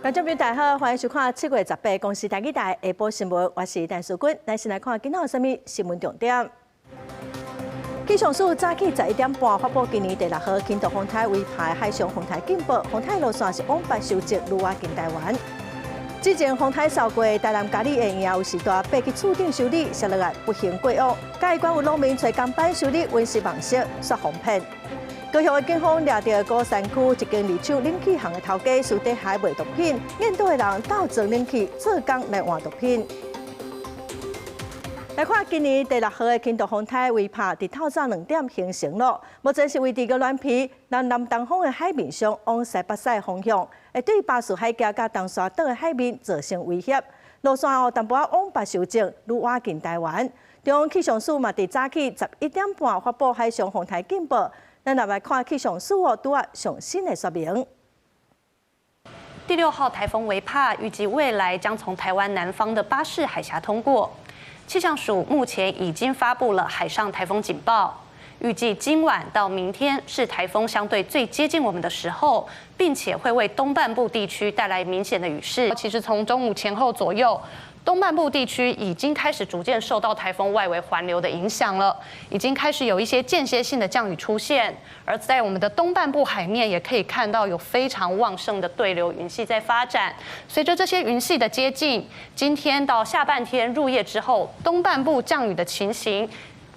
觀眾朋友大家好，歡迎收看7月18公視台語台下晡新聞，我是陳淑君。咱先來看今仔有啥物新聞重點。氣象署早起11點半發布今年第六號輕度風颱威帕海上風颱警報，風颱路線是往北修正，愈倚近台灣。之前風颱掃過台南嘉里的營有時大爬去厝頂修理，摔落來不幸過往。嘉義縣有農民揣工班修理溫室網室，煞予騙。高雄的警方掠著鼓山區一間二手冷氣行的頭家，私底下賣毒品，緣島的人鬥裝冷氣做工來換毒品。來看今年第六號的輕度風颱威帕，佇透早2點形成咯。目前是位佇鵝鑾鼻南南東方的海面上往西北駛方向，會對巴士海峽佮東沙島的海面造成威脅。路線後淡薄仔往北修正，愈倚近台灣。中央氣象署嘛，佇早起11點半發布海上風颱警報。咱來看氣象署哦，拄仔上新的說明。第六號颱風維帕預計未來將從台灣南方的巴士海峽通過。氣象署目前已經發布了海上颱風警報，預計今晚到明天是颱風相對最接近我們的時候，並且會為東半部地區帶來明顯的雨勢。其實從中午前後左右，東半部地區已經開始逐漸受到颱風外圍環流的影響了，已經開始有一些間歇性的降雨出現。而在我們的東半部海面，也可以看到有非常旺盛的對流雲系在發展。隨着這些雲系的接近，今天到下半天入夜之後，東半部降雨的情形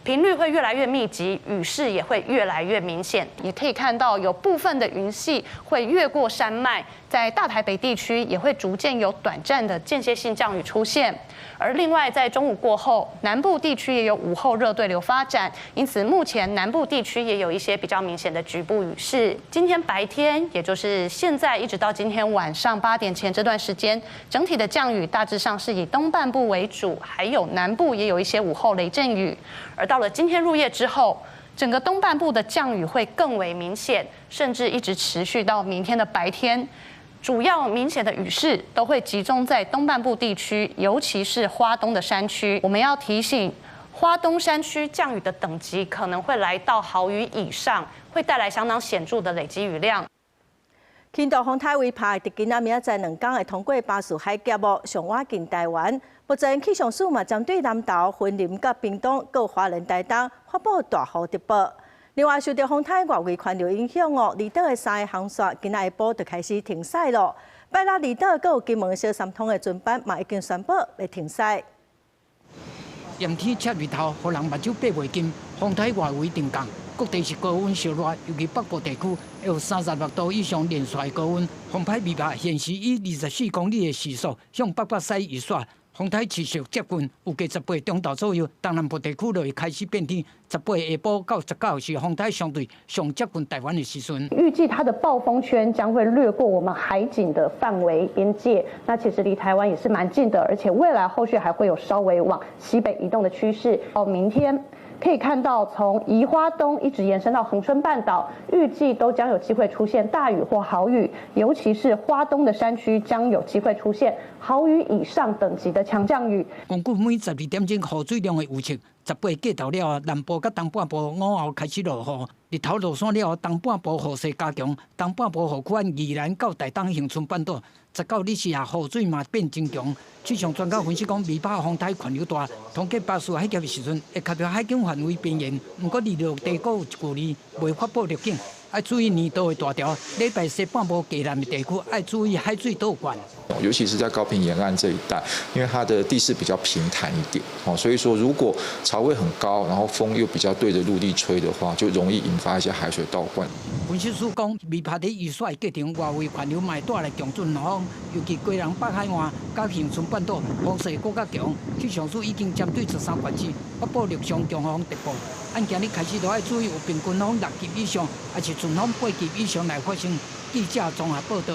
頻率會越來越密集，雨勢也會越來越明顯。也可以看到有部分的雲系會越過山脈，在大台北地區也會逐漸有短暫的間歇性降雨出現。而另外在中午過後，南部地區也有午後熱對流發展，因此目前南部地區也有一些比較明顯的局部雨勢。今天白天，也就是現在一直到今天晚上8點前這段時間，整體的降雨大致上是以東半部為主，還有南部也有一些午後雷陣雨。而到了今天入夜之後，整個東半部的降雨會更為明顯，甚至一直持續到明天的白天。主要明顯的雨勢都會集中在東半部地區，尤其是花東的山區。我們要提醒，花東山區降雨的等級可能會來到豪雨以上，會帶來相當顯著的累積雨量。輕度風颱威帕，佇今仔明仔載兩工會通過巴士海峽哦，上倚近台灣。目前氣象署嘛，針對南投、雲林佮屏東、佮花蓮、台東發布大雨特報。另外，受著風颱外圍環流影響哦，離島的三个航線今仔下晡就開始停駛咯。拜六離島閣有金門小三通的船班嘛已經宣布欲停駛。炎天赤日頭，予人目睭閉袂緊。風颱外圍定降，各地是高溫燒熱，尤其北部地區會有36度以上連續高溫。風颱威帕現時以24公里的時速向北北西移徙。風颱持續接近，預計18中晝左右，東南部地區就會開始變天。18下晡到19是風颱相對上接近台灣的時陣。預計它的暴風圈將會掠過我們海景的範圍邊界，那其實離台灣也是蠻近的，而且未來後續還會有稍微往西北移動的趨勢。到明天可以看到，從宜花東一直延伸到恆春半島，預計都將有機會出現大雨或豪雨，尤其是花東的山區將有機會出現豪雨以上等級的強降雨。根據每12點鐘雨水量的預測，18過晝了後，南部佮東半部午後開始落雨，日頭落山了後，東半部雨勢加強，東半部雨區按宜蘭到台東恆春半島，19日時啊，雨水嘛變真強。氣象專家分析講，威帕風颱環流大，通過巴士海峽的時陣，會卡著海景範圍邊緣。毋過離陸低閣有距離，未發布預警，愛注意離島的大潮。禮拜西半部低南的地區愛注意海水倒灌。尤其是在高屏沿岸這一帶，因為它的地勢比較平坦一點，哦，所以說如果潮位很高，然後風又比較對着陸地吹的話，就容易引發一些海水倒灌。分析師講，威帕佇移徙過程，外圍環流嘛會帶來強陣風，尤其基隆北海岸佮恆春半島風勢閣較強。氣象署已經針對13縣市發布陸上強風特報，按今日開始就愛注意有平均風6級以上，抑是陣風8級以上來發生。記者綜合報導。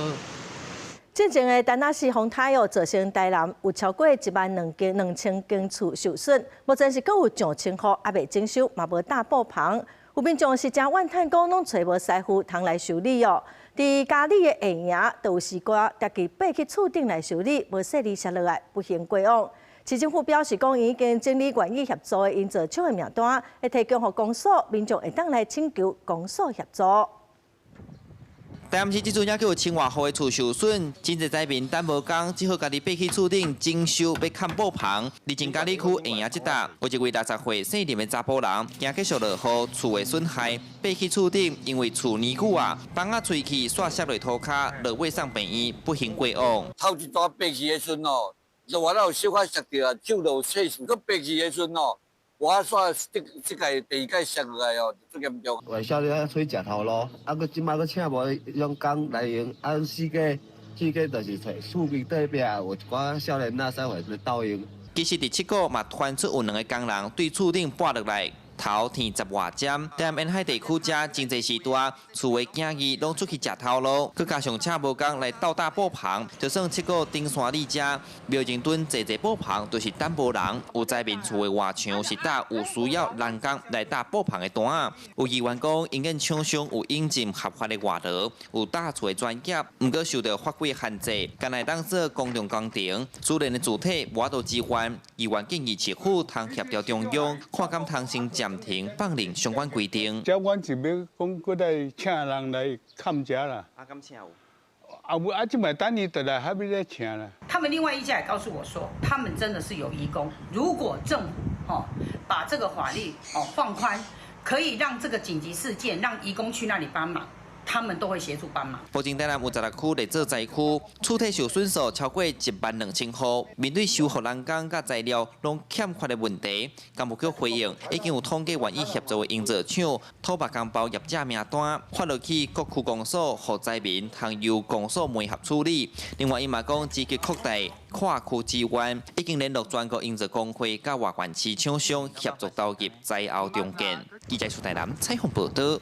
進前的丹那斯風颱哦，造成台南有超過1萬2000間厝受損，目前是閣有上千戶猶未整修，嘛無搭布棚。有民眾是真怨嘆講，攏揣無師傅通來修理哦。佇嘉里的下營，就有時歌家己爬去厝頂來修理，無細膩摔落來，不幸過往。市政府表示講，已經整理願意協助的營造廠的名單，會提供予公所，民眾會當來請求公所協助。台南市這陣猶閣有千外戶的厝受損，真濟災民等無工，只好家己爬去厝頂整修，欲崁布棚。佇前嘉里區下營這搭，有一位60歲姓林的查埔人，驚繼續落雨，厝的損害，爬去厝頂，因為厝年久啊，枋仔吹去，煞摔落塗跤，落尾送病院，不幸過往。頭一單白去的時陣哦，落雨了有小可摔著啊，手就有切傷。閣白去的時陣哦，我煞這這屆第二屆摔落來哦，足嚴重。外銷咧揣食頭路，啊，閣這擺閣請無彼種工來用，啊，四界四界就是揣厝邊隔壁有一寡少年仔使來鬥用。其實佇七股嘛傳出有兩个工人對厝頂跋落來，頭天十外針。台南沿海地區遮真濟時段，厝的囝兒攏出去食頭路，閣加上請無工來鬥搭布棚，就算七股頂山里遮廟前墩濟濟布棚，都是等無人。有災民厝的外牆是搭有需要人工來搭布棚的單仔。有議員講，營建廠商有引進合法的外勞，有搭厝的專業，毋過受著法規限制，干焦會當做公共工程，私人的主體無法度支援。議員建議市府通協調中央，看敢通先暫停放任相關規定。這阮是欲講，閣來請人來崁遮啦。啊，敢請有？啊有啊，這擺等伊倒來，還欲來請啦。他們另外一家也告訴我說，他們真的是有移工。如果政府哦把這個法律哦放寬，可以讓這個緊急事件讓移工去那裡幫忙，他們都會協助幫忙。目前台南有16區列做災區，厝體受損數超過1萬2千戶。面對修復人工佮材料攏欠缺的問題，工部局回應已經有統計願意協助的營造廠、土木工包業者名單，發落去各區公所，予災民通由公所媒合處理。另外，伊嘛講積極擴大跨區支援，已經聯絡全國營造工會佮外縣市廠商協助投入災後重建。記者蘇台南採訪報導。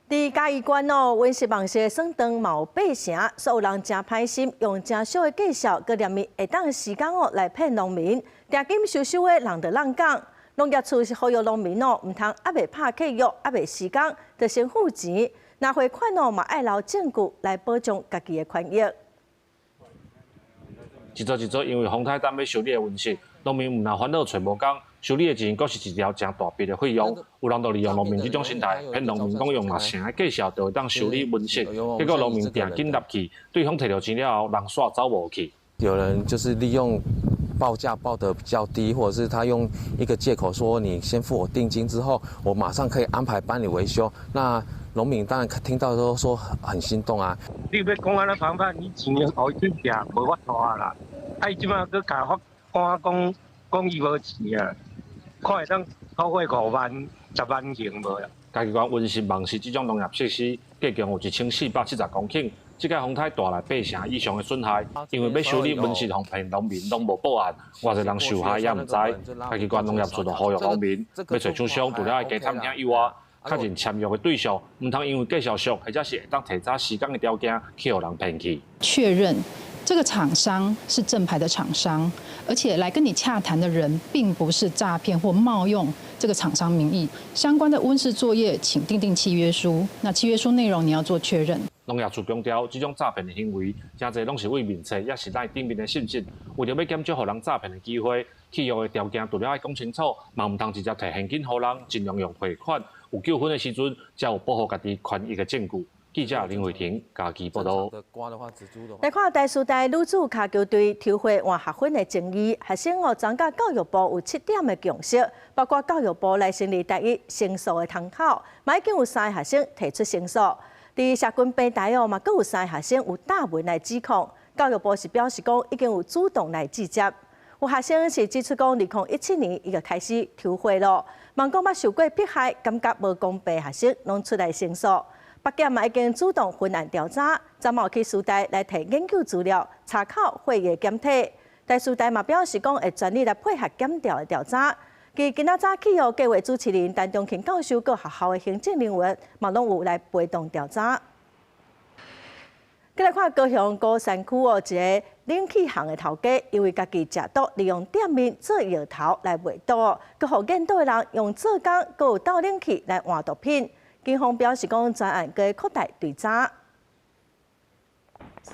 佇嘉義縣哦，溫室網室算長嘛有八成，所有人誠歹心，用誠俗的計數，閣連伊會當時工哦來騙農民，定金收收的人就攏講，農業處是呼籲農民哦，毋通猶未拍契約，猶未施工，就先付錢，若匯款哦嘛愛留證據來保障家己的權益。一座一座，因為風颱等欲修理的溫室，農民毋但煩惱揣無工，修理的錢閣是一條誠大筆的費用。有人就利用農民這種心態，騙農民講用六成的價數就會當修理溫室，結果農民定金入去，對方提著錢了後，人煞走無去。有人就是利用報價報得比較低，或者是他用一個借口說你先付我定金之後，我馬上可以安排幫你維修。那農民當然聽到都說很心動啊。你欲講按怎方法，你錢予伊去寄，無法度啊啦。啊，伊這擺閣共法官講講伊無錢啊，看會當討回5萬、10萬錢無啦。嘉義縣溫室網室這種農業設施，計共有1470公頃。這屆風颱帶來八成以上的損害，因為欲修理溫室，予騙農民攏無報案，偌濟人受害也毋知。嘉義縣農業處就呼籲農民，欲揣廠商，除了愛加探聽以外，確認簽約的對象，毋通因為價數俗，或者是會當提早施工的條件，去予人騙去。確認這個廠商是正牌的廠商，而且來跟你洽談的人並不是詐騙或冒用這個廠商名義。相關的溫室作業，請訂定契約書。那契約書內容你要做確認。農業處強調，這種詐騙的行為，誠濟攏是為面冊，抑是 LINE 頂面的信息。為著欲減少予人詐騙的機會，契約的條件除了愛講清楚，嘛毋通直接提現金予人，盡量用匯款。有糾紛的時陣，才有保護家己權益的證據。記者林慧婷嘉義報導。來看台師大女子跤球隊抽血換學分的爭議，學生哦，昨佮教育部有七點的共識，包括教育部來成立單一申訴的窗口，嘛已經有三个學生提出申訴。佇社群平台哦，嘛閣有三个學生有貼文來指控，教育部是表示講已經有主動來制裁。有學生是指出講，2017年伊就開始抽血咯，嘛講捌受過迫害，感覺無公平，學生攏出來申訴。北檢嘛已經主動分案調查，昨嘛有去師大來提研究資料，查考血液檢體。台師大嘛表示講會全力來配合檢調的調查。其今仔早起哦，計劃主持人陳忠慶教授，佮學校的行政人員嘛攏有來陪同調查。閣來看高雄鼓山區哦，一个冷氣行的頭家，因為家己食毒，利用店面做藥頭來賣毒，閣予驗毒的人用做工，閣有鬥冷氣來換毒品。警方表示講，專案閣擴大追查。坐，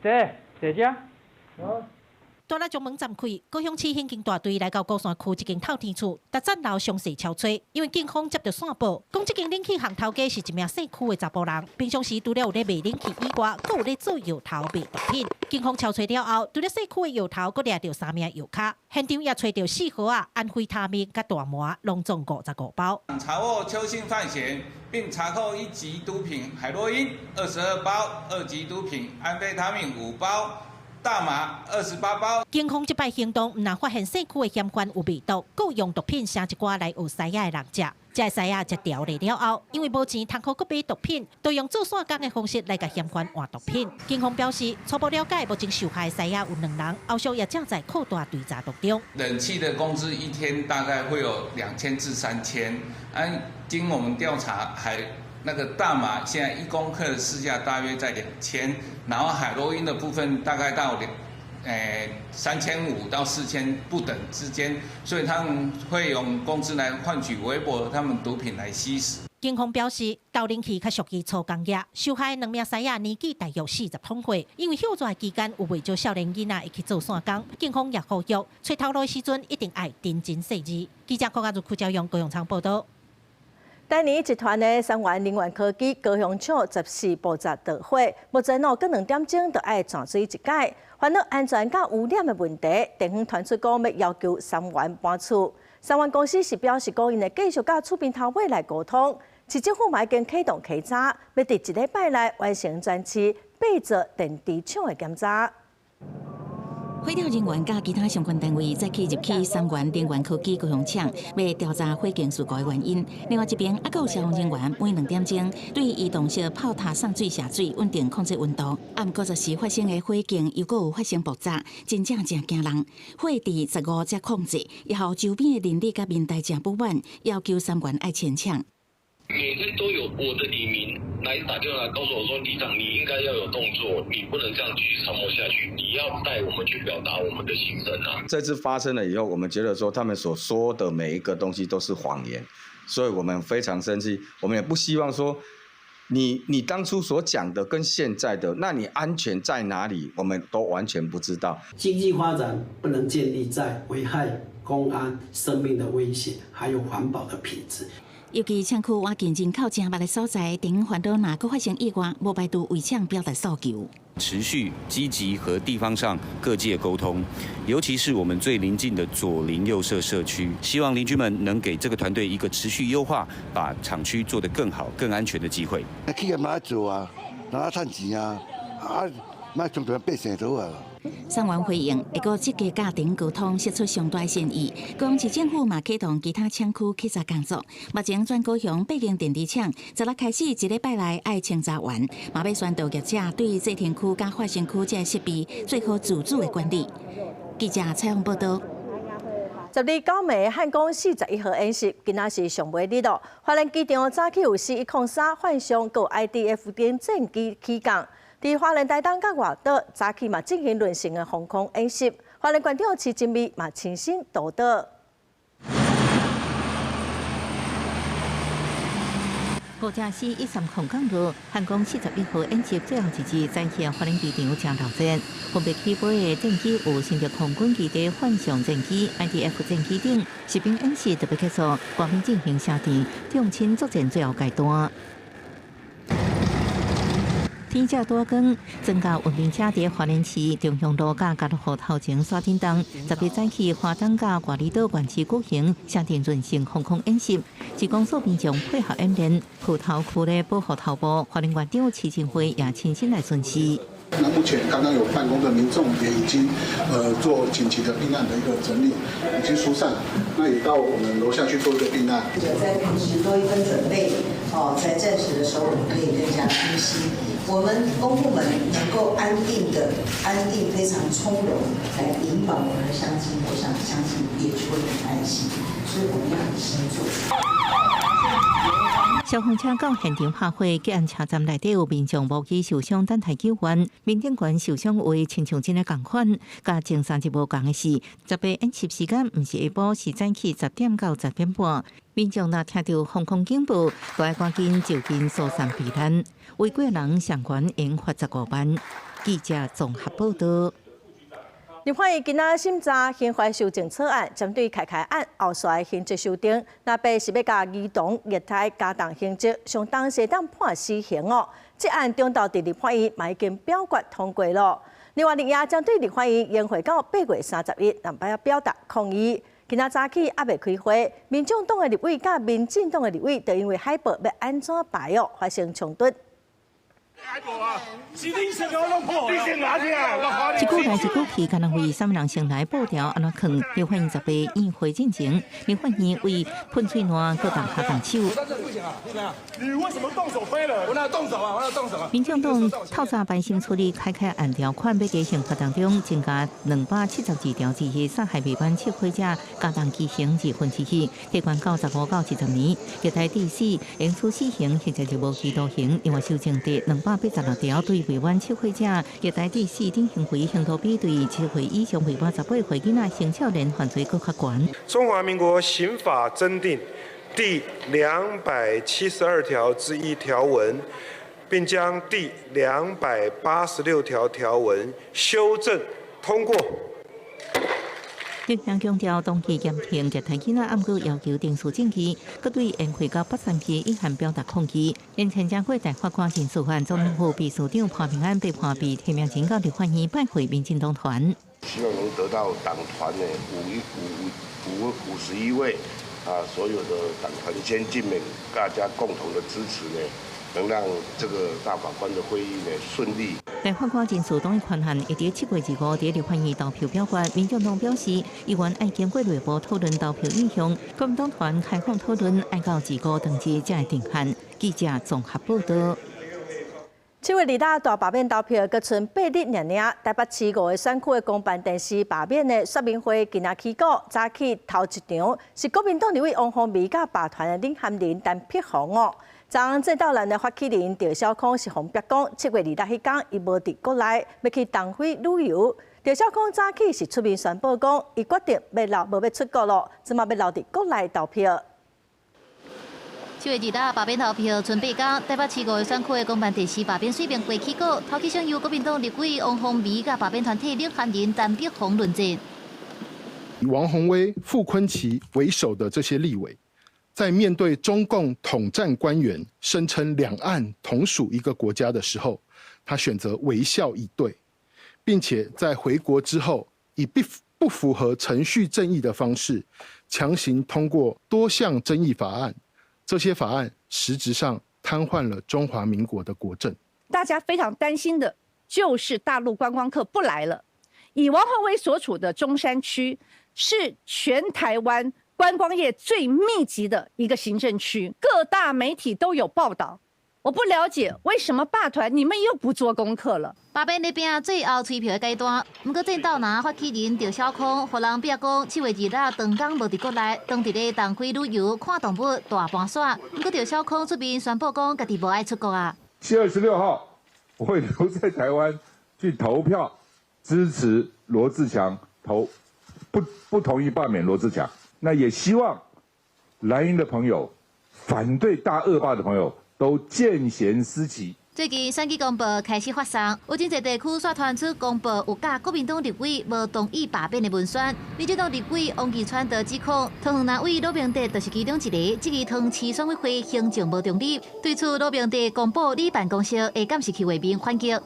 坐，坐遮。大力將門暫開，高雄市刑警大隊來到鼓山區一間透天厝，逐層樓詳細搜查，因為警方接到線報，講這間冷氣行頭家是一名姓區的查埔人，平常時除了有咧賣冷氣以外，閣有咧做藥頭賣毒品。警方搜查了後，除了姓區的藥頭，閣掠著三名藥卡，現場也揣著四盒仔安非他命佮大麻，攏總55包。查獲邱姓犯嫌，並查扣一級毒品海洛因22包，二級毒品安非他命5包。大麻28包。警方這擺行動，毋但發現社區的嫌犯有賣毒，閣用毒品寫一寡來學師仔的人食。這個師仔食調理了後，因為無錢通好閣買毒品，就用做散工的方式來共嫌犯換毒品。警方表示，初步了解，目前受害的師仔有兩人，後續也正在擴大追查當中。冷氣的工資一天大概會有2000至3000，經我們調查，還那個大麻現在1公克的市價大約在2000，然後海洛因的部分大概到3500到4000不等之間，所以他們會用工資來換取微薄他們毒品來吸食。警方表示，鬥冷氣較屬於粗工業，受害兩名師仔年紀大約40通歲，因為歇熱期間有袂少少年囡仔會去做散工，警方也呼籲，揣頭路的時陣一定愛認真細緻。記者郭家如、柯昭陽、高永昌報道。台泥集團的三元能源科技高雄廠14步閘著火，目前哦，隔兩點鐘就愛轉水一擺，煩惱安全佮污染的問題，地方傳出講欲要求三元搬厝。三元公司是表示講，𪜶會繼續佮厝邊頭尾來溝通，市政府嘛已經啟動稽查，欲佇一禮拜內完成全市八座電池廠的檢查。火調人員佮其他相關單位早起入去三元能源科技高雄廠，欲調查火警事故的原因。另外一邊，猶閣有消防人員每兩點鐘對移動式炮塔送水射水，穩定控制溫度。啊，毋過這時發生的火警又閣有發生爆炸，真正誠驚人。火佇15才控制，以後周邊的鄰里佮民代誠不滿，要求三元愛遷廠。每天都有我的里民來打電話來告訴我說，里長你應該要有動作，你不能這樣繼續沉默下去，你要帶我們去表達我們的心聲啊。這次發生了以後，我們覺得說他們所說的每一個東西都是謊言，所以我們非常生氣，我們也不希望說你當初所講的跟現在的，那你安全在哪裡，我們都完全不知道。經濟發展不能建立在危害公安生命的威脅，還有環保的品質。尤其廠區倚近人口誠密的所在，頂煩惱若閣發生意外，無排除為廠表達訴求。持續積極和地方上各界溝通，尤其是我們最鄰近的左鄰右舍社區，希望鄰居們能給這個團隊一個持續優化，把廠區做得更好、更安全的機會。企業嘛愛做啊，人愛趁錢啊，啊，莫將百姓做啊。三元回應，會閣積極佮頂溝通，釋出上大善意。高雄市政府嘛啟動其他廠區稽查工作。目前全高雄八間電池廠，十六開始一禮拜內愛清查完，嘛欲宣導業者對製程區佮化成區這个設備做好自主的管理。記者採訪報道。12九暝漢光41號演習，今仔是上尾日咯。花蓮機場早起有 C-103幻象，閣有 IDF 等戰機起降。佇花蓮台東佮外島，早起嘛進行輪行的防空演習。花蓮縣長徐珍美嘛親身督導。五架 C-130降落，漢光41號演習最後一日展現花蓮機場誠熱鬧。分別起飛的戰機有新竹空軍基地幻象戰機、IDF 戰機等，實兵演習特別結束，官兵進行射擊，重親作戰最後階段。天遮大光，裝甲運兵車佇花蓮市中興路佮嘉樂福頭前山頂東，十日早起花東佮外里島縣市舉行射電輪性防空演習，是講數兵將配合演練，埔頭區咧保護頭部，花蓮縣長徐珍惠也親身來巡視。那目前剛剛有辦公的民眾也已經，做緊急的避難的一個整理，已經疏散，那也到我們樓下去做一個避難。在平時多一份準備，哦，在戰時的時候我們可以更加安心。我們公部門能夠安定的、安定非常從容來引導我們的鄉親，我想鄉親也就會很安心。所以我們要以身作則。消防車到現場拍火，吉安車站內底有民眾目擊受傷，等待救援。民警官受傷位親像真的仝款，佮前三日無仝的是，十八演習時間毋是下晡，是早起10點到10點半。民眾若聽著防空警報，都愛趕緊就近疏散避難。違規人上懸應罰15萬。記者綜合報道。立法院今仔審查刑法修正草案，針對開開案後續的刑責修訂，若爸是欲共兒童虐待加重刑責，上重會當判死刑哦。這案中晝佇立法院嘛已經表決通過咯。另外，日夜針對立法院延會到8月31日，兩擺表達抗議。今仔早起猶未開會，民眾黨的立委佮民進黨的立委，就因為海報欲按怎排哦，發生衝突。一句來一句去，敢若為啥物人先來布條按怎囥？立法院18宴會進前，立法院為噴喙瀾閣共下動手。你為什麼動手飛了？我哪有動手啊？我哪有動手啊？民眾黨透早排先處理開開案條款，欲加刑法當中增加272條之一，殺害未滿七歲者加重其刑1/2，提懸到15到20年，虐待致死應處死刑或者是無期徒刑。另外修正第286條，對未滿七歲者虐待致死等行為刑度比對7歲以上未滿18歲囡仔青少年犯罪閣較懸。中華民國刑法增訂第272條之一條文，並將第286條條文修正通過。立場強調，當局嚴刑虐待囡仔，毋過要求定數證據，閣對延會到北三期一項表達抗議。延前將過大法官人事案，總統府秘書長潘孟安被判被提名前到立法院拜會民進黨團，希望能得到黨團的五一五五51位啊，所有的黨團先進們大家共同的支持呢，能讓這個大法官的會議呢順利。大法官人事動議權限會佇7月25佇立法院投票表決。民進黨表示，議員愛經過內部討論投票意向，國民黨團開放討論，愛到二五當日才會定案。記者綜合報道。7月2日大罷免投票，閣賰八日爾爾，台北市五個選區的公辦電視罷免的說明會今仔起鼓，早起頭一場是國民黨立委王鴻薇佮罷團的領銜人陳柏宏哦。昨昏政鬥藍的發起人鄭小康是予人逼講，7月2日彼工伊無佇國內，欲去東非旅遊。鄭小康早起是出面宣布講，伊決定欲留，無欲出國咯，這馬欲留佇國內投票。7月2日罷免投票，賰八工，台北市五個選區的公辦電視罷免說明會起鼓，頭起先由國民黨立委王鴻薇佮罷免團體領銜人陳柏宏論戰。以王鴻薇、傅崐萁為首的這些立委，在面對中共統戰官員聲稱兩岸同屬一個國家的時候，他選擇微笑以對，並且在回國之後，以不符合程序正義的方式，強行通過多項爭議法案。這些法案實質上癱瘓了中華民國的國政。大家非常擔心的就是大陸觀光客不來了。以王鴻薇所處的中山區是全台灣觀光業最密集的一個行政區，各大媒體都有報道。我不了解為什麼罷團你們又不做功課了？罷免咧拼最後催票的階段，毋過政鬥藍發起人鄭小康，予人逼講7月2日當工無佇國內，當佇咧東非旅遊看動物大盤耍。毋過鄭小康出面宣布講，家己無愛出國啊。7月26號，我會留在台灣去投票支持羅智強，投不同意罷免羅智強。那也希望藍營的朋友，反對大惡霸的朋友，都見賢思齊。最近選舉公報開始發送，有真濟地區煞傳出公報有佮國民黨立委無同意罷免的文宣。民進黨立委王義川就指控，桃園藍委呂明哲就是其中一个，質疑桃園市選委會行政無中立。對此，呂明哲公布里辦公室的監視器畫面反擊。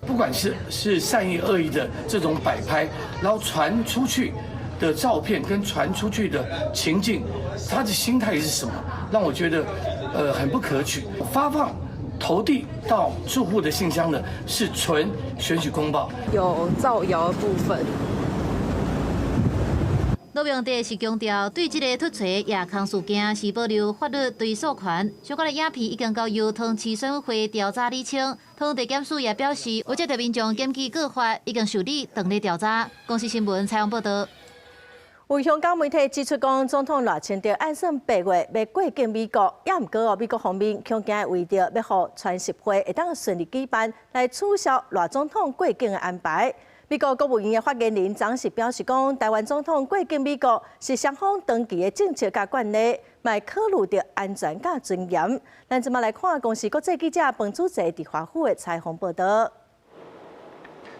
不管是善意惡意的這種擺拍，然後傳出去的照片跟傳出去的情境，他的心態是什麼？讓我覺得，很不可取。發放投遞到住戶的信箱的是純選舉公報，有造謠的部分。呂明哲是強調，對這个突槌夜空事件是保留法律追訴權。相關的影片已經交由桃園市選委會調查釐清。桃園地檢署也表示，有接到民眾檢舉告發，已經受理，正咧調查。公視新聞採訪報道。有香港媒體指出，講總統賴清德按算8月欲過境美國，也毋過哦，美國方面恐驚為著欲予川習會會當順利舉辦，來取消賴總統過境的安排。美國國務院的發言人昨是表示講，台灣總統過境美國是雙方長期的政策佮慣例，嘛會考慮著安全佮尊嚴。咱這馬來看公視國際記者彭祖澤佇華府的採訪報道。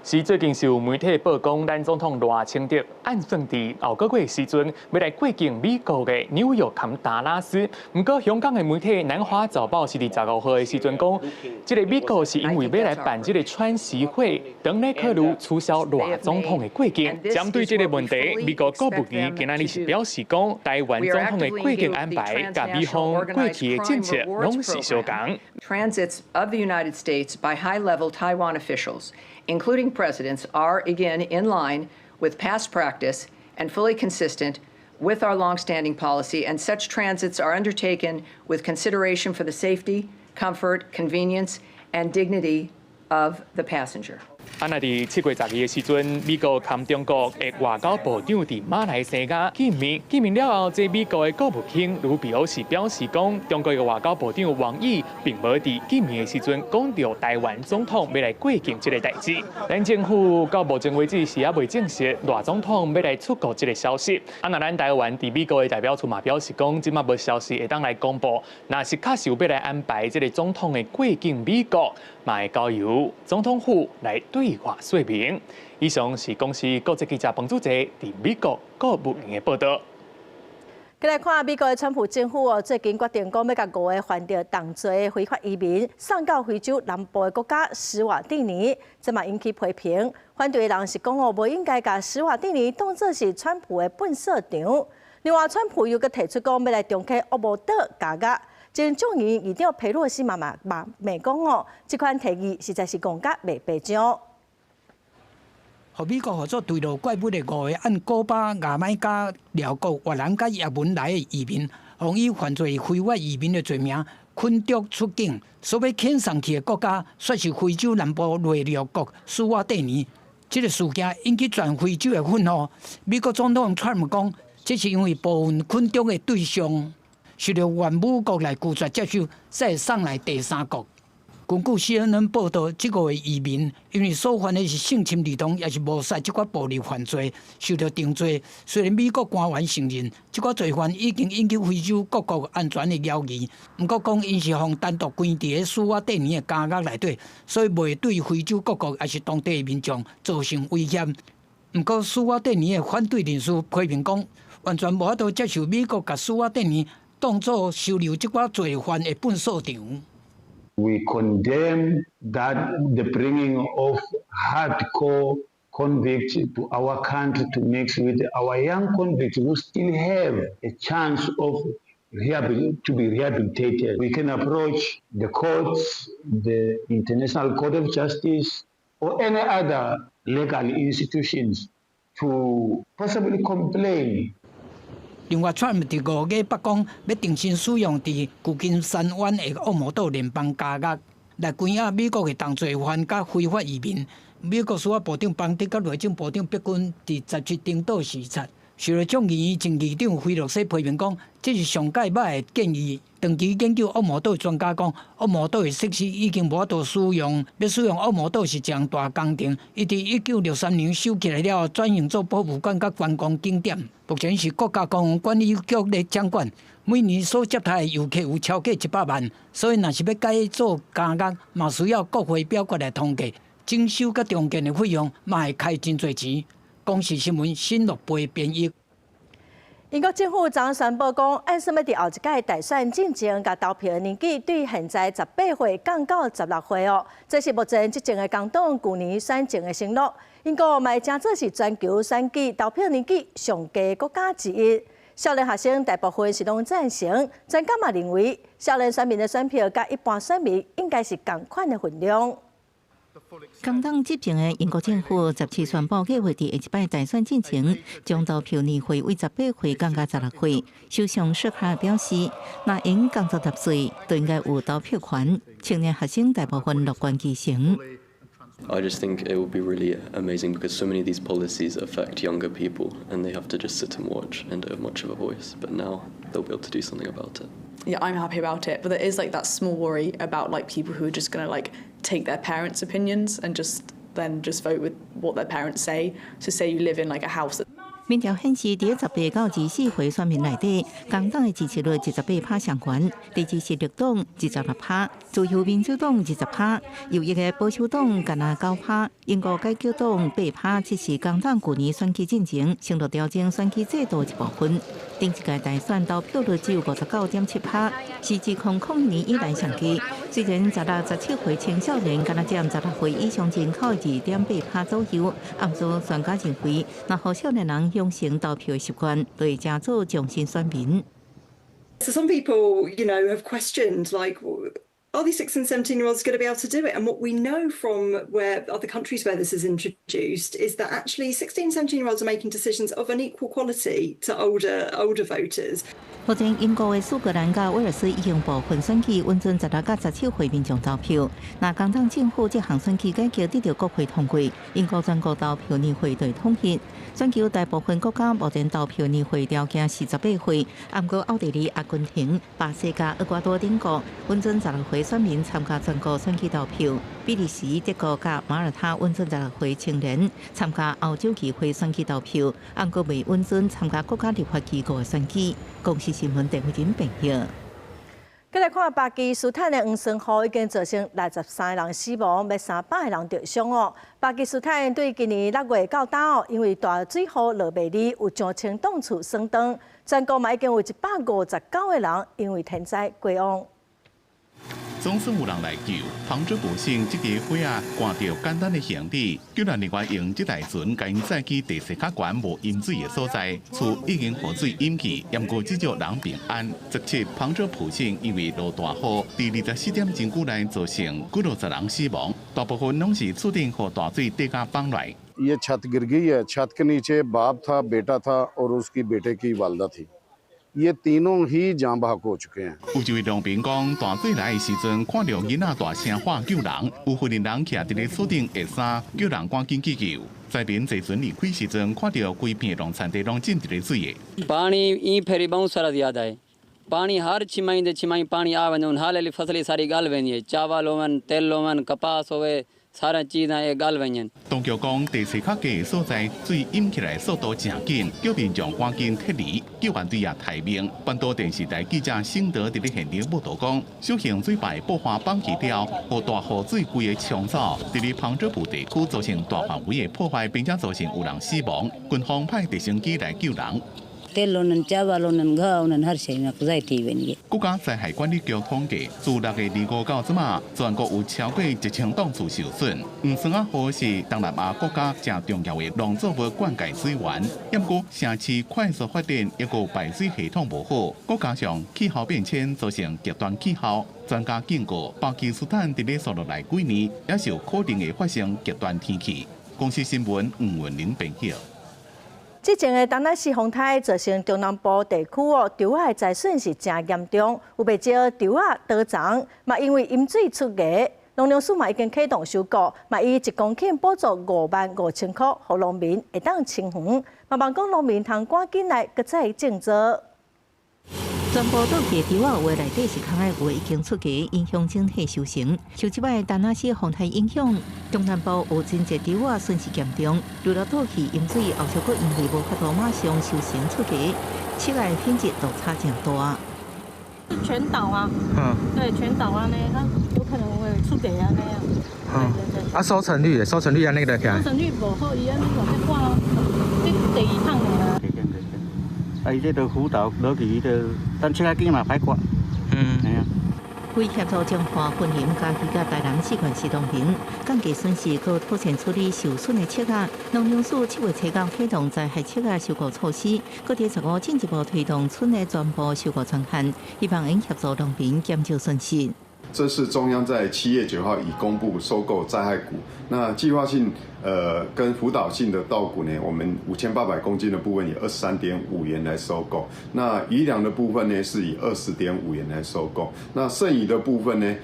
是最近是有媒體報講，咱總統賴清德按算佇後個月時陣，欲來過境美國的紐約佮達拉斯。毋過香港的媒體南華早報是佇15號的時陣講，這个美國是因為欲來辦這个川習會，當咧考慮取消賴總統的過境。針對這个問題，美國國務院今仔日是表示講，台灣總統的過境安排，佮美方過去的政策攏是相仝。 Transits of the United States by high-level Taiwan officials, including presidents, are again in line with past practice and fully consistent with our longstanding policy, and such transits are undertaken with consideration for the safety, comfort, convenience, and dignity of the passenger. 啊，若佇7月12的時陣，美國佮中國的外交部長佇馬來西亞見面，見面了後，這美國的國務卿盧比歐是表示講，中國的外交部長王毅並無佇見面的時陣講著台灣總統欲來過境這个代誌。咱政府到目前為止是猶未證實賴總統欲來出國這个消息。啊，若咱台灣佇美國的代表處嘛表示講，這馬無消息會當來公布，若是確實有欲來安排這个總統的過境美國，嘛會交由總統府來對外說明。以上是公視國際記者彭祖哲佇美國國務院的報道。繼來看美國的川普政府哦，最近決定講欲共五个犯著重罪的非法移民送到非洲南部的國家史瓦蒂尼，這嘛引起批評。反對的人是講哦，無應該共史瓦蒂尼當作是川普的糞掃場。另外，川普又閣提出講欲來重啟惡魔島監獄。前眾議院議長佩洛西嘛嘛罵講哦，這款提議實在是戇甲袂白張。予美國號做墜落怪物的五个按古巴、牙買加、寮國、越南佮也門來的移民，予以犯罪非法移民的罪名，驅逐出境。所欲遣送去的國家，煞是非洲南部內陸國史瓦蒂尼。這个事件引起全非洲的憤怒。美國總統川普講，這是因為部分驅逐的對象受著原母國來拒絕接受，才會送來第三國。根據 CNN 報道，這五个移民因為所犯的是性侵兒童，抑是謀殺這款暴力犯罪，受著定罪。雖然美國官員承認這款罪犯已經引起非洲各國安全的疑慮，毋過講𪜶是予單獨關佇咧史瓦蒂尼的監獄內底，所以袂對非洲各國抑是當地的民眾造成威脅。毋過史瓦蒂尼的反對人士批評講，完全無法度接受美國共史瓦蒂尼當做收留這款罪犯的糞掃場。 We condemn that the bringing of hardcore convicts to our country to mix with our young convicts who still have a chance of to be rehabilitated. We can approach the courts, the International Court of Justice, or any other legal institutions to possibly complain. 另外，川普佇5月捌講欲重新使用佇舊金山灣的惡魔島聯邦監獄來關押美國的重罪犯佮非法移民。美國司法部長邦德佮內政部長畢根佇17登島視察，受著眾議院前議長菲洛西批評講，這是上蓋歹的建議。長期研究惡魔島的專家講，惡魔島的設施已經無法度使用，欲使用惡魔島是一項大工程。伊佇1963年修起來了後，轉型做博物館佮觀光景點。目前是國家公園管理局咧掌管，每年所接待的遊客有超過100萬，所以若是欲改做監獄，嘛需要國會表決來通過。整修佮重建的費用嘛會開真濟錢。公視新聞新樂貝編譯。英國政府昨宣布講，按算欲佇後一屆大選進前，共投票年紀對現在18歲降到16歲哦。這是目前執政的工黨舊年選前的承諾。英國嘛會成做是全球選舉投票年紀上低國家之一。少年學生大部分是攏贊成，專家嘛認為，少年選民的選票佮一般選民應該是仝款的分量。工黨執政的英國政府17宣布，計劃佇下一擺大選進前，將投票年歲對18歲降到16歲。首相施卡表示，若𪜶仝16歲，就應該有投票權。青年學生大部分樂觀其成。 I just think it would be really amazing because so many of these policies affect younger people and they have to just sit and watch and don't have much of a voice. But now they'll be able to do something about it. Yeah, I'm happy about it, but there is like that small worry about like people who are just gonna like take their parents' opinions and just then just vote with what their parents say. So say you live in like a house that 民調顯示，佇18到24歲選民內底，工黨的支持率28%上懸，第二是綠黨26%，自由民主黨20%，右翼的保守黨干焦9%，英國改革黨8%，這是工黨舊年選舉進前承諾調整選舉制度一部分。頂一屆大選投票率只有59.7%，是自2001年以來上低。雖然16、17歲青少年干焦佔16歲以上人口2.8%左右，毋過專家認為，若予少年人養成投票的習慣，就會成做終身選民。 So some people have questioned, like, are these 16, 17-year-olds going to be able to do it? And what we know from where other countries where this is introduced is that actually 16, 17-year-olds are making decisions of an equal quality to older voters. 目前英國的蘇格蘭佮威爾斯已經部分選舉允准16佮17歲民眾投票。若工黨政府這項選舉改革得到國會通過，英國全國投票年歲就統一。全球大部分國家目前投票年歲條件是18歲，毋過奧地利、阿根廷、巴西佮厄瓜多等國允准16歲選民參加全國選舉投票。比利時、德國佮馬耳他允准16歲青年參加歐洲議會選舉投票，毋過未允准參加國家立法機構的選舉。公視新聞鄧慧珍報導。繼來看巴基斯坦的黃酸雨已經造成63個人死亡，欲300個人著傷哦。巴基斯坦對今年6月到今哦，因為大水雨落袂離，有上千棟厝損斷，全國嘛已經有159個人因為天災過往。總算有人來救，旁遮普省這個火仔掛著簡單的行李，救援人員用這台船共𪜶載去地勢較懸無淹水的所在，厝已經予水淹去，毋過至少人平安。17旁遮普省因為落大雨，佇24點鐘久內造成幾落十人死亡，大部分攏是厝頂予大水滴甲放來。 ये छत गिर गई है। छत के नीचे बाप था, बेटा था और उसकी बेटे की वालदा थी। ये तीनों ही जाँ बहक हो चुके हैं。有一位農民講，大水來的時陣，看著囡仔大聲喊救人，有婦人人徛佇咧厝頂下衫，叫人趕緊去救。災民坐船離開時陣，看著規片農田地攏浸佇咧水的。 पाणी ई फेरी बहुत सारा ज़्यादा है। पाणी हर छिमाही दे छिमाही पाणी आ वञे, हाल फसल सारी गल वेंदी है। चावल होवन, तिल होवन, कपास होवे, सारा चीज़ां ए गल वञनि。當局講，地勢較低的所在，水淹起來速度誠緊，叫民眾趕緊撤離。救援隊也待命。本島電視台記者盛德佇咧現場報導講，小型水壩爆發崩起了，予大雨水規个沖走，佇咧旁遮普地區造成大範圍的破壞，並且造成有人死亡。軍方派直升機來救人。國家災害管理局統計，自6月25到這馬，全國有超過1000棟厝受損。黃酸仔河是東南亞國家誠重要的農作物灌溉水源，毋過城市快速發展，抑閣排水系統無好，閣加上氣候變遷造成極端氣候，專家警告，巴基斯坦佇咧紲落來幾年，也是有可能會發生極端天氣。公視新聞吳文玲編譯。之前的田納西風颱造成中南部地區哦，稻仔的災損是誠嚴重，有袂少稻仔倒叢，嘛因為淹水出芽，農糧署嘛已經啟動收割，嘛以1公頃補助55,000箍，予農民會當清園，嘛望講農民通趕緊來閣再種作。全部倒去稻仔，有的內底是空的，有的已經出芽，影響整體收成。受這擺田納西風颱影響，中南部有真濟稻仔損失嚴重，除了倒去淹水，後續閣因為無法度馬上收成出芽，七個品質落差誠大。全倒啊，對，全倒啊，呢，它有可能會出芽啊那樣。對對對。啊，收成率，收成率按呢個起來。收成率無好，伊按呢個這看，這第二趟爾。啊，伊這都輔導落去，伊就等七仔緊嘛歹割。嗯。係啊。為協助彰化、雲林、嘉義佮台南四縣市農民降低損失，閣妥善處理受損的粟仔，農糧署7月7日啟動災害粟仔收割措施，閣佇15進一步推動春的全部收割專案，希望能協助農民減少損失。這是中央在7月9號已公布收購災害穀，那計劃性跟輔導性的稻穀呢，我們5800公斤的部分以23.5元來收購，那餘糧的部分呢是以20.5元來收購，那剩餘的部分呢，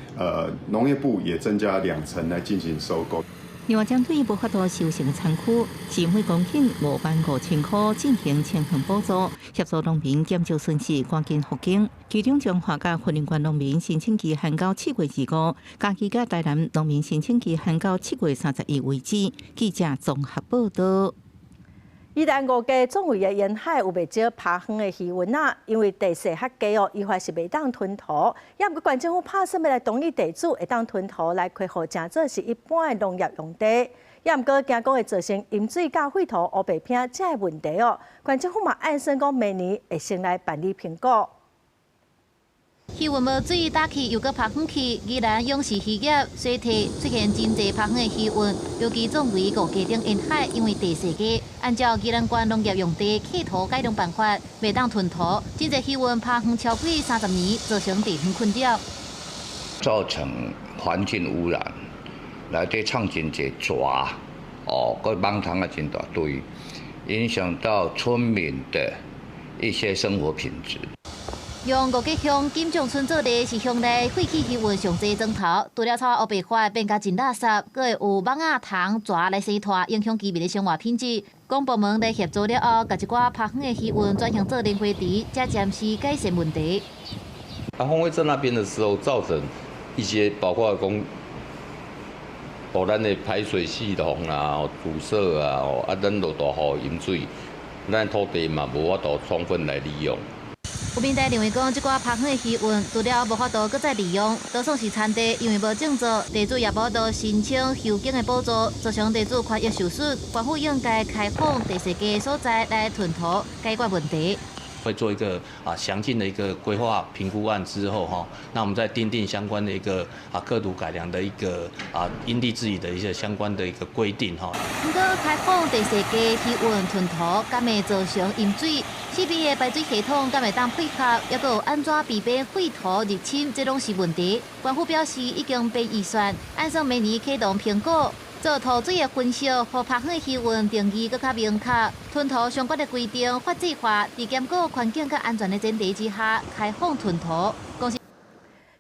農業部也增加2成來進行收購。另外，針對無法度收成的田區，是每公頃55,000箍進行清園補助，協助農民減少損失，趕緊復耕。其中，彰化佮雲林縣農民申請期限到7月25，嘉義佮台南農民申請期限到7月31為止。記者綜合報導。宜蘭五家總圍的沿海有袂少拋荒的魚塭仔，因為地勢較低哦，依法是袂當吞塗。也毋過縣政府拍算欲來同意地主會當吞塗來開予誠做是一般的農業用地。也毋過驚講會造成淹水佮廢塗烏白拚這个問題哦。縣政府嘛按算講明年會先來辦理評估。魚塭無水，打去又閣拋荒去，宜蘭勇士漁業衰退，出現真濟拋荒的魚塭，尤其總圍五家頂沿海，因為地勢低，按照宜蘭縣農業用地契土改良辦法，袂當吞塗，真濟魚塭拋荒超過30年，造成地方困擾，造成環境污染，內底藏真濟蛇，哦，閣蠓蟲也真大堆，影響到村民的一些生活品質。用五家鄉金匠村做例，是鄉內廢棄魚塭上濟莊頭，除了臭烏白發變甲真垃圾，閣會有蠓仔蟲蛇來生湠，影響居民的生活品質。公部門來協助了後，共一寡拋荒的魚塭轉型做磷灰池，才暫時改善問題。啊，荒廢在那邊的時候，造成一些包括講，哦，咱的排水系統啊，堵塞啊，哦，啊，咱落大雨淹水，咱土地嘛無法度充分來利用。有民代認為講，這寡拋荒的魚塭，除了無法度閣再利用，多數是田地，因為無種作，地主也無法度申請修耕的補助，造成地主權益受損。縣府應該開放地勢低所在來吞塗，解決問題。會做一個詳盡的一個規劃評估案之後，哈，那我們再訂定相關的一個客土改良的一個因地制宜的一些相關的一個規定，哈。毋過開放地勢低魚塭吞塗，敢會造成淹水？四邊的排水系統敢會當配合？抑閣有按怎避免廢塗入侵？這攏是問題。縣府表示已經編預算，按算明年啟動評估，做塗水的分析，予拋荒的魚塭定義閣較明確，吞塗相關的規定法制化，佇兼顧環境佮安全的前提之下，開放吞塗。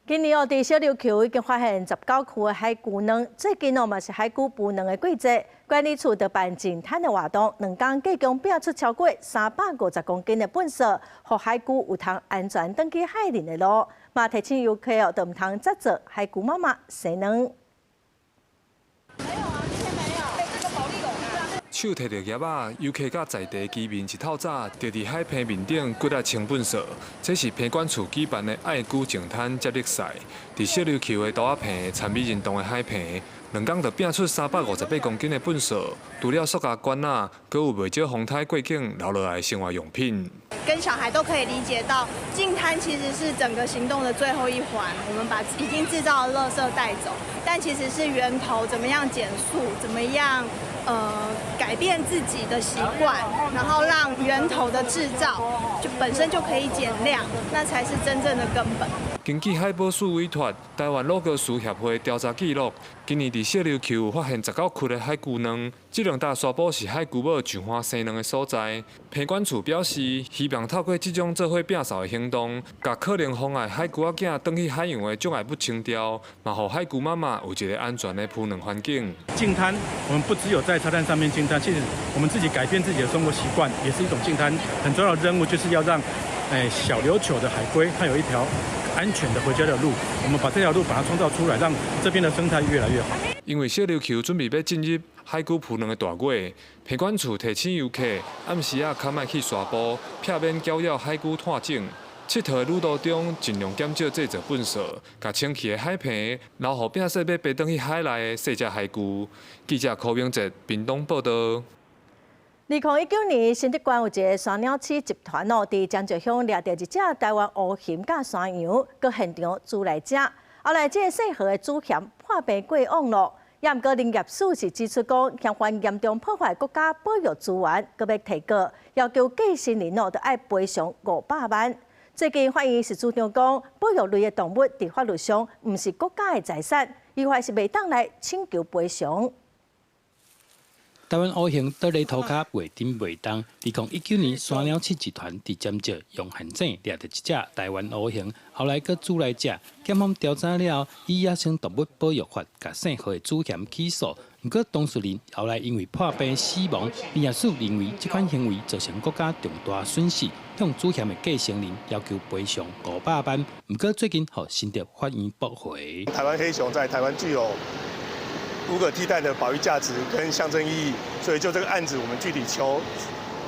今年哦，佇小琉球已經發現19區的海龜卵，最近哦嘛是海龜孵卵的季節，管理處就辦淨灘的活動，兩工計共摒出超過350公斤的糞埽，予海龜有通安全轉去海裡的路。嘛提醒遊客哦，都毋通執著海龜媽媽生卵。手提著業仔，遊客佮在地居民一透早就佇海坪面頂骨力清糞埽。這是坪管處舉辦的愛龜淨灘接力賽，佇小琉球的桌仔坪參與運動的海坪，兩工就拚出358公斤的糞埽。除了塑膠罐仔，閣有袂少風颱過境留落來的生活用品。跟小孩都可以理解到，淨灘其實是整個行動的最後一環，我們把已經製造的垃圾帶走，但其實是源頭怎麼樣減塑，怎麼樣改變自己的習慣，然後讓源頭的製造就本身就可以減量，那才是真正的根本。根據海保署委託台灣魯閣樹協會調查記錄，今年佇小琉球發現19區的海龜卵，這兩搭沙埔是海龜母上岸生卵的所在。坪管處表示，希望透過這種做伙摒掃的行動，共可能妨礙海龜仔囝轉去海洋的障礙物清掉，嘛予海龜媽媽有一個安全的孵卵環境。淨灘，我們不只有在沙灘上面淨灘，其實我們自己改變自己的生活習慣，也是一種淨灘。很重要的任務就是要讓小琉球的海龜，它有一條安全的回家的路。我們把這條路把它創造出來，讓這邊的生態越來越好。因為小琉球準備欲進入海龜孵卵的大月，坪管處提醒遊客暗時仔較莫去沙埔，避免攪擾海龜湠種。𨑨迌的旅途中，盡量減少製造糞埽，共清氣的海坪留予摒說欲飛轉去海內的細隻海龜。記者柯明哲屏東報導。2019年，新竹縣有一个山鳥鼠集團哦，佇樟石鄉掠著一隻台灣烏熊佮山羊，閣現場煮來食。後來，這个細號的主嫌破病過往囉，也毋過林業署是指出講，嫌犯嚴重破壞國家保育資源，閣欲提告，要求繼承人哦，著愛賠償500萬。最近法院是主張講，保育類的動物佇法律上毋是國家的財產，依法是袂當來請求賠償。台灣烏熊倒咧塗跤袂振袂動。2019年，山鳥鼠集團佇尖石用陷阱掠著一隻台灣烏熊，後來閣煮來食。檢方調查了後，以野生動物保育法共姓何的主嫌起訴。毋過當事人後來因為破病死亡，林業署認為這款行為造成國家重大損失，向主嫌的繼承人要求賠償500萬。毋過最近，予新竹法院駁回。台灣黑熊在台灣具有無可替代的保育價值跟象徵意義，所以就這個案子，我們具體求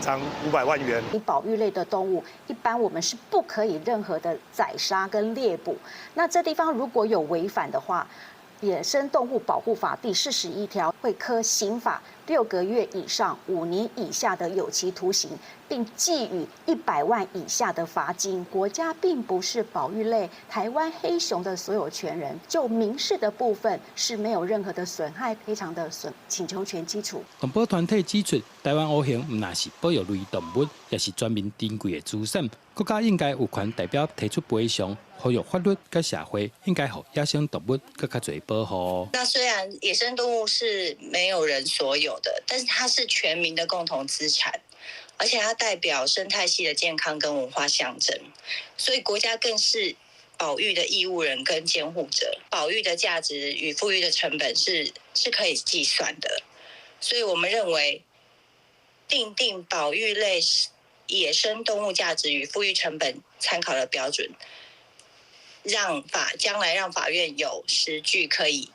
償500萬元。你保育類的動物，一般我們是不可以任何的宰殺跟獵捕。那這地方如果有違反的話，《野生動物保護法》第41條會科刑法6個月以上5年以下的有期徒刑，並給予100萬以下的罰金。國家並不是保育類台灣黑熊的所有權人，就民事的部分是沒有任何的損害賠償的損請求權基礎。動保團體指出，台灣烏熊毋但是保育類動物，也是全民珍貴的資產，國家應該有權代表提出賠償。呼籲法律佮社會應該予野生動物閣較濟保護。那雖然野生動物是沒有人所有的，但是它是全民的共同資產，而且它代表生態系的健康跟文化象徵，所以國家更是保育的義務人跟監護者。保育的價值與復育的成本是可以計算的，所以我們認為訂定保育類野生動物價值與復育成本參考的標準。讓法將來讓法院有實據可以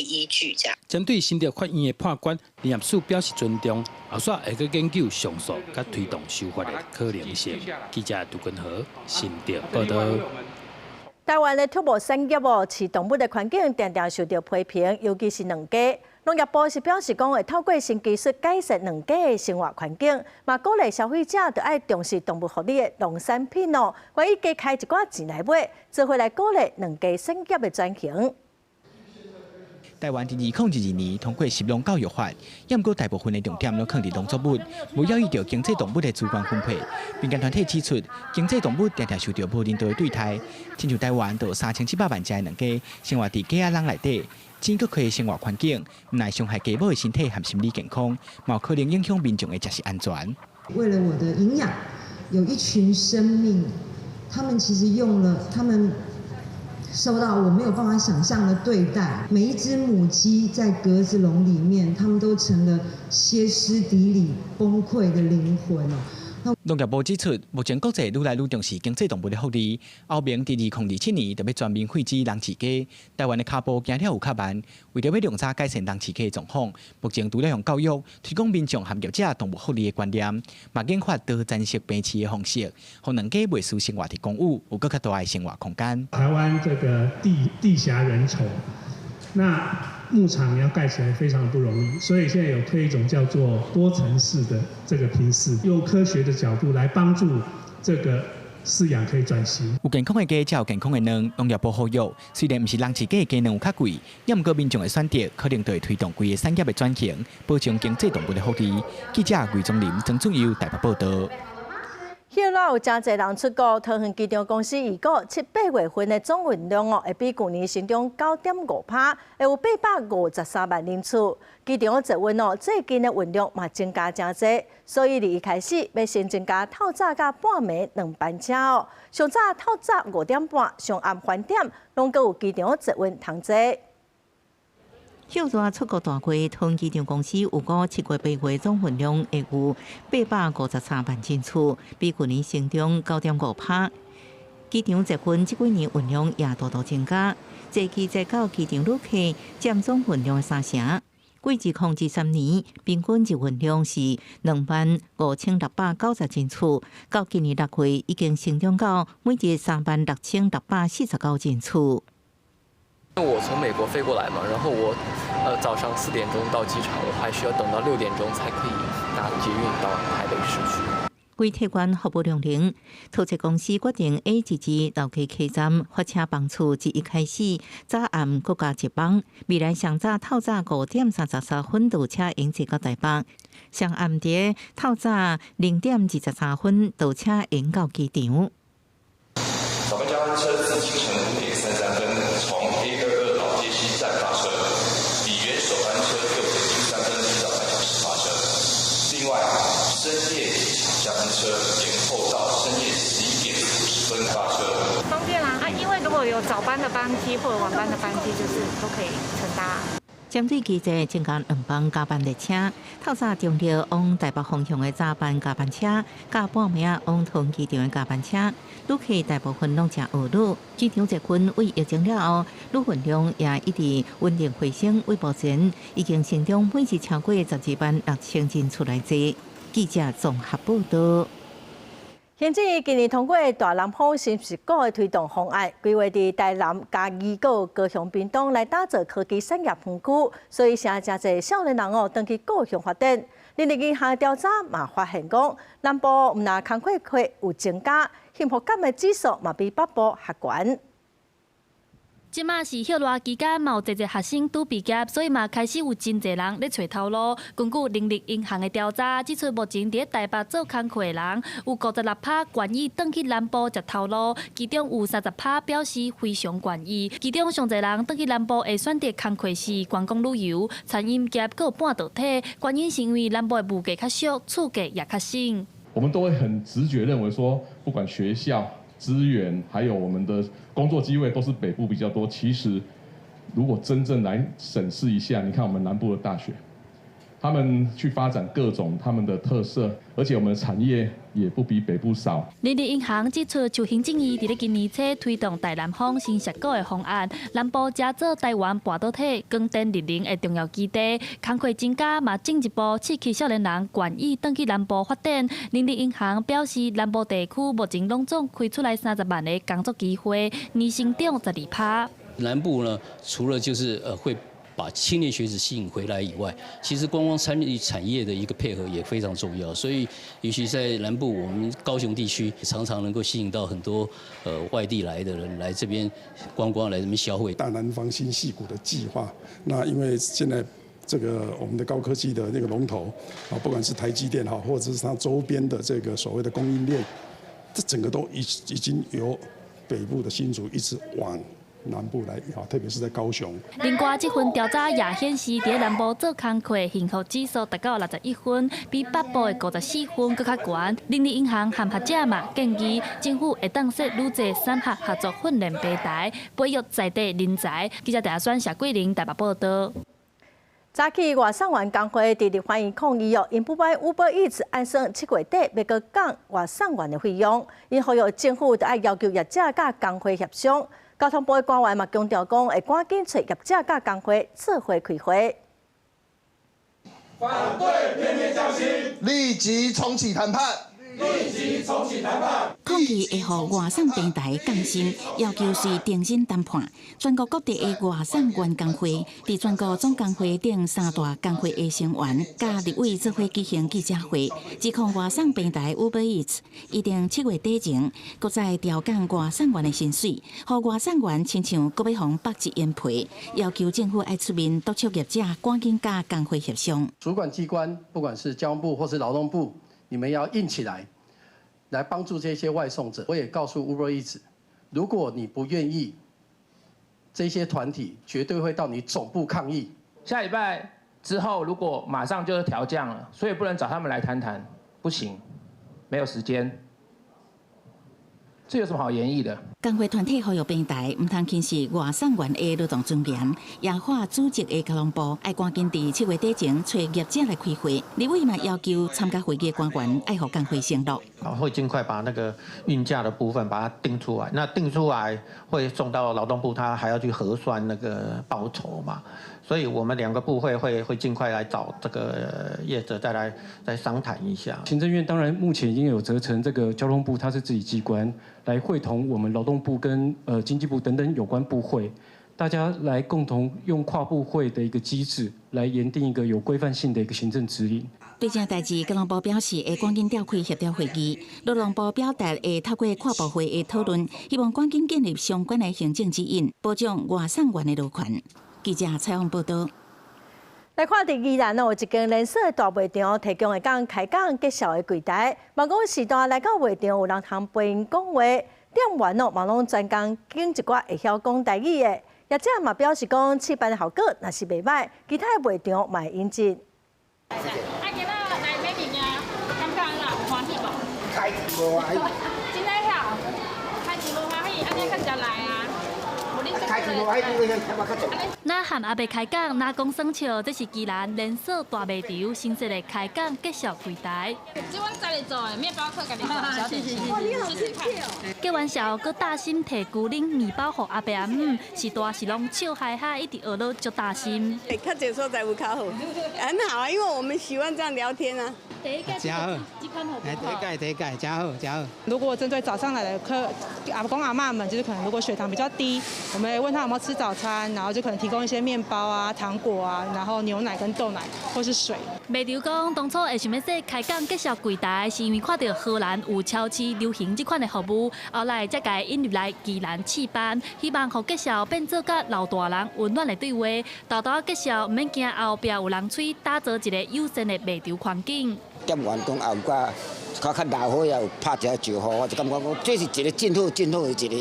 依據，這樣。針對新竹法院的判決，林業署表示尊重，後續會閣研究上訴佮推動修法的可能性。記者杜根和新竹報導。台灣的畜牧產業哦，飼動物的環境定定受著批評，尤其是卵雞。農業部是表示講，會透過新技術改善卵雞的生活環境，嘛鼓勵消費者著愛重視動物福利的農產品哦，願意加開一寡錢來買，做伙來鼓勵卵雞產業的轉型。台灣佇2022年通過食農教育法，毋過大部分的重點攏囥佇農作物，無留意著經濟動物的資源分配。民間團體指出，經濟動物定定受著無人道的對待，親像台灣就有3700萬隻的卵雞生活佇雞仔籠內底，錢閣虧的生活環境，毋但傷害雞母的身體和心理健康，嘛有可能影響民眾的食食安全。為了我的營養，有一群生命，他們其實用了他們受到我沒有辦法想象的對待。每一隻母雞在格子籠裡面，他們都成了歇斯底里崩潰的靈魂哦。農業部指出，目前國際愈來愈重視經濟動物的福利。歐盟佇2027年就欲全面廢止籠飼雞，台灣的跤步行了有較慢。為著欲量早改善籠飼雞的狀況，目前除了用教育推廣民眾和業者動物福利的觀念，嘛研發多層式棚飼的方式，予卵雞袂輸生活佇公寓有閣較大的生活空間。台灣這個地狹人稠，那牧場要蓋起來非常不容易，所以現在有推一種叫做多層式的這個坪飼，用科學的角度來幫助這個飼養可以轉型。有健康的雞才有健康的卵。農業部呼籲，雖然毋是籠飼雞的雞卵有較貴，毋過民眾的選擇可能就會推動規个產業的轉型，保障經濟動物的福利。記者魏宗林、曾俊佑台北報導。歇熱有誠濟人出國，桃園機場公司預估七八月份的總運量哦，會比舊年成長9.5%，會有853萬人次。機場捷運哦，最近的運量嘛增加誠濟，所以二開始欲先增加透早佮半暝兩班車哦。上早透早5點半，上暗翻點，攏閣有機場捷運通坐。歇熱出國大季，桃園機場公司預估7月、8月總運量會有853萬人次，比舊年成長9.5%。機場捷運這幾年運量也大大增加，坐機坐到機場旅客佔總運量的三成。過2023年平均日運量是25,690人次，到今年6月已經成長到每日36,649人次。我從美國飛過來嘛，然後我，早上4點鐘到機場，我還需要等到6點鐘才可以搭捷運到台北市區。為提懸服務量能，桃捷公司決定 A22老街客站發車班次自一開始，早暗閣加一班，未來上早透早5點33分到車會坐到台北，上暗佇透早0點23分到車會到機場。早班加班車自清晨5點33分從 A22老街西站發車，比原首班車6點03分提早半小時發車。另外，深夜機場加班車延後到深夜11點50分發車。方便啊，因為如果有早班的班機或者晚班的班機，就是都可以乘搭。針對機捷增加兩班加班列車，透早中壢往台北方向的早班加班車，佮半暝往桃園機場的加班車，旅客大部分攏誠呵咾。機場捷運為疫情了後，旅運量也一直穩定回升，為目前已經成長每日超過12萬6千人次來坐。記者綜合報道。行政院今年通過大南方新矽谷的推動方案，規劃佇台南、嘉義、高雄、屏東來打造科技產業園區，所以現在誠濟少年人哦，轉去故鄉發展。人力銀行調查嘛發現講，南部毋但工課機會有增加，幸福感的指數嘛比北部較懸。這馬是歇熱期間，嘛有濟濟學生拄畢業，所以嘛開始有真濟人咧揣頭路。根據人力銀行的調查，指出目前佇台北做工課的人，有56%願意轉去南部食頭路，其中有30%表示非常願意。其中上濟人轉去南部會選擇工課是觀光旅遊、餐飲業，閣有半導體。原因是因為南部的物價較俗，厝價也較省。我們都會很直覺認為說，不管學校資源，還有我們的工作機會，都是北部比較多。其實，如果真正來審視一下，你看我們南部的大學，他們去發展各種他們的特色，而且我們的產業也不比北部少。人力銀行指出，就行政院佇咧今年初推動大南方新矽谷的方案，南部成做台灣半導體、光電、綠能的重要基地，工課增加嘛，進一步刺激少年人願意轉去南部發展。人力銀行表示，南部地區目前攏總開出來30萬個工作機會，年成長12%。南部呢，除了就是會把青年學子吸引回來以外，其實觀光參與產業的一個配合也非常重要。所以，尤其在南部，我們高雄地區常常能夠吸引到很多外地來的人來這邊觀光，來這邊消費。大南方新矽谷的計劃，那因為現在這個我們的高科技的那個龍頭啊，不管是台積電哈，或者是它周邊的這個所謂的供應鏈，這整個都已經由北部的新竹一直往南部來，特別是在高雄。另外，這份調查也顯示，佇南部做工課幸福指數達到61分，比北部的54分閣較懸。人力銀行和學者嘛建議，政府會當設愈濟產學合作訓練平台，培育在地人才。記者陳選謝桂玲台北報道。早起外送員工會佇立法院抗議哦，𪜶不滿 Uber Eats 按算7月底欲閣降外送員的費用，𪜶呼籲政府著愛要求業者佮工會協商。交通部的官員嘛強調講，會趕緊揣業者佮工會做伙開會。反對片面降薪，立即重啟談判。立即重啟談判。抗議會予外送平台降薪，要求隨停薪談判。全國各地的外送員工會，佇全國總工會等三大工會的成員，佮立委做伙舉行記者會，指控外送平台 Uber Eats 預定7月底前，閣再調降外送員的薪水，予外送員親像閣欲予縛一煙皮，要求政府愛出面督促業者趕緊佮工會協商。主管機關，不管是交通部或是勞動部，你們要硬起來，來幫助這些外送者。我也告訴 Uber Eats，如果你不願意，這些團體絕對會到你總部抗議。下禮拜之後，如果馬上就是調降了，所以不能找他們來談談，不行，沒有時間。這有什麼好研議的？工會團體呼籲平台毋通輕視外送員的勞動尊嚴，也喊主責的交通部愛趕緊佇7月底前揣業者來開會。立委嘛要求參加會議的官員愛予工會承諾，會盡快把那個運價的部分把它定出來。那定出來會送到勞動部，他還要去核算那個報酬嘛。所以我們兩個部會會盡快來找這個業者再來再商談一下。行政院當然目前已經有責成這個交通部，它是自己機關來會同我們勞動部跟經濟部等等有關部會，大家來共同用跨部會的一個機制來研訂一個有規範性的一個行政指引。對這代誌，交通部表示會趕緊召開協調會議，勞動部表達會透過跨部會的討論，希望趕緊建立相關的行政指引，保障外送員的勞權。記者採訪報道。來看佇宜蘭哦，有一間連鎖大賣場提供會當開講介紹的櫃台，嘛講時段來到賣場有人通陪𪜶講話，店員哦嘛攏專工揀一寡會曉講台語的，業者嘛表示講試辦效果若是袂䆀，其他的賣場嘛會引進。啊，今仔來買物件，感覺按怎有歡喜無？開錢無歡喜。真的遐？開錢無歡喜，按呢較常來啊。若和阿伯開講，若講耍笑，這是宜蘭連鎖大賣場新設的開講介紹櫃台。這阮家己做的麵包客，家己做的小點心，試試看。結完笑，閣大心提牛奶麵包予阿伯阿姆，是大是攏笑哈哈，一直學了足大心。較濟所在有較好，很好啊，因為我們喜歡這樣聊天啊。第一屆真好，這款服務，第一屆第一屆真好真好。如果針對早上來的客阿公阿嬤們，就是可能如果血糖比較低，我們會問他有沒有吃早餐，然後就可能提供一些麵包啊、糖果啊，然後牛奶跟豆奶或是水。賣場講，當初會想欲說開講介紹櫃台，是因為看著荷蘭有超市流行這款的服務，後來才共引入來宜蘭試辦，希望予介紹變做佮老大人溫暖的對話，沓沓仔介紹，毋免驚後壁有人催，打造一個友善的賣場環境。店員講也有較較較老歲仔有拍一下招呼，我就感覺講這是一個真好真好的一個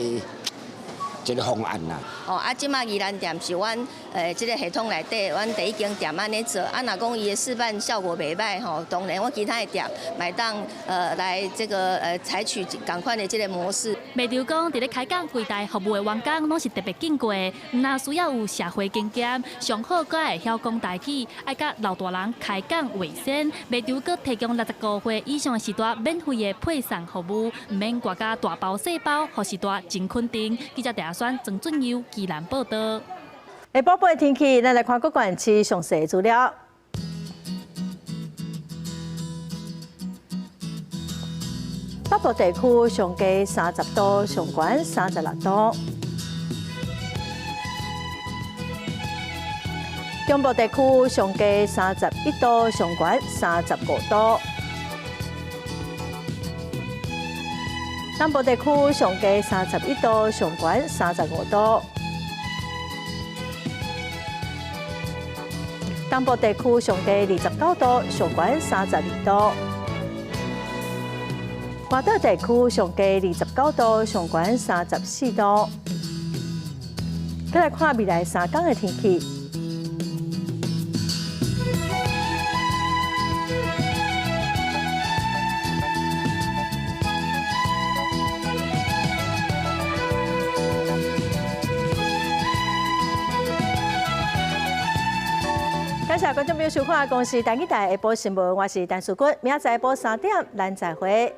一個方案啦。哦，啊，這馬宜蘭店是阮這個系統內底，阮第一間店按呢做。啊，若講伊的示範效果袂䆀吼，當然阮其他的店嘛會當來這個採取仝款的這個模式。賣場講，佇咧開講櫃台服務的員工攏是特別經過，毋但需要有社會經驗，上好閣會曉講台語，愛佮老大人開講衛生。賣場閣提供65歲以上的序大免費的配送服務，毋免掛佮大包細包，予序大真肯定。記者鄭宣曾俊佑宜蘭報導。下晡晡的天氣，咱來看各縣市詳細資料。北部地區上低30度，上懸36度。中部地區上低31度，上懸35度。南部地區上低31度，上懸35度。東部地區上低29度，上懸32度。外島地區上低29度，上懸34度。再來看未來3天的天氣。感謝觀眾朋友收看《公視台語台》下晡新聞，我是陳淑君，明仔載下晡3點，咱再會。